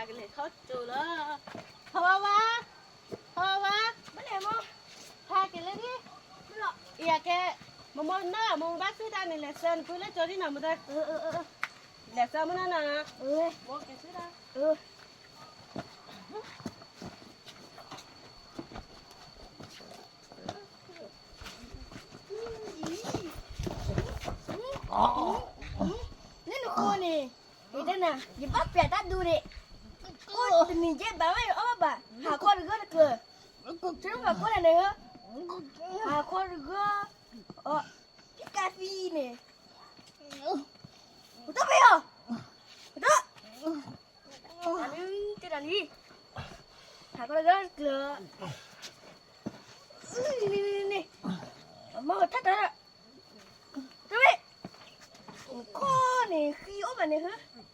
ကလဲၤခီကၠိလီၤ, ဖီဝါဝါ, ဖီဝါဝါ, ဘၣ်လဲၣ်မိၢ်, ဖးက့ၤလၢဒ်, အံၤအကဲ, မိၢ်မိၢ်နီၢ် မိၢ်မိၢ်ဘၣ်သ့ၣ်တၢ်န့ၣ် လဲၤဆှၢနဖုလၢကၠိဒ်နီၤ မိၢ်တၢ်, လဲၤဆှၢမုၢ်နီၢ်နီၤ, မိၢ်က့ၤဆူၣ်တၢ် လၢနဃိန့ၣ်, ယတဲနၤ ယဘၣ်ပျးတၢ်ဒူန့ၣ်, ကိၣ်တနံၤကဲဘၣ်ဝဲအီၣ်ဘၣ်ဘၣ်, ဟးခီတဂၢၢ်တကျၢၤ, ဆၢမုၢ်ဘၣ်ကိၣ်လဲၣ်န့ၣ်ဧၢ, ဟးခီတဂၢၢ်, အီ, ဖံကါသံန့ၣ်, ပတၢ်ဖဲအီၤ, ပတၢ် တၢ်လံ, ဟးခီတဂၢၢ်တကျၢၤ, န့ၣ်, အမ့ၢ်ထီၣ်တၢ်, တဝဲ, ခီန့ၣ် ဃံအိၣ်ဘၣ်န့ၣ်ဧၢ,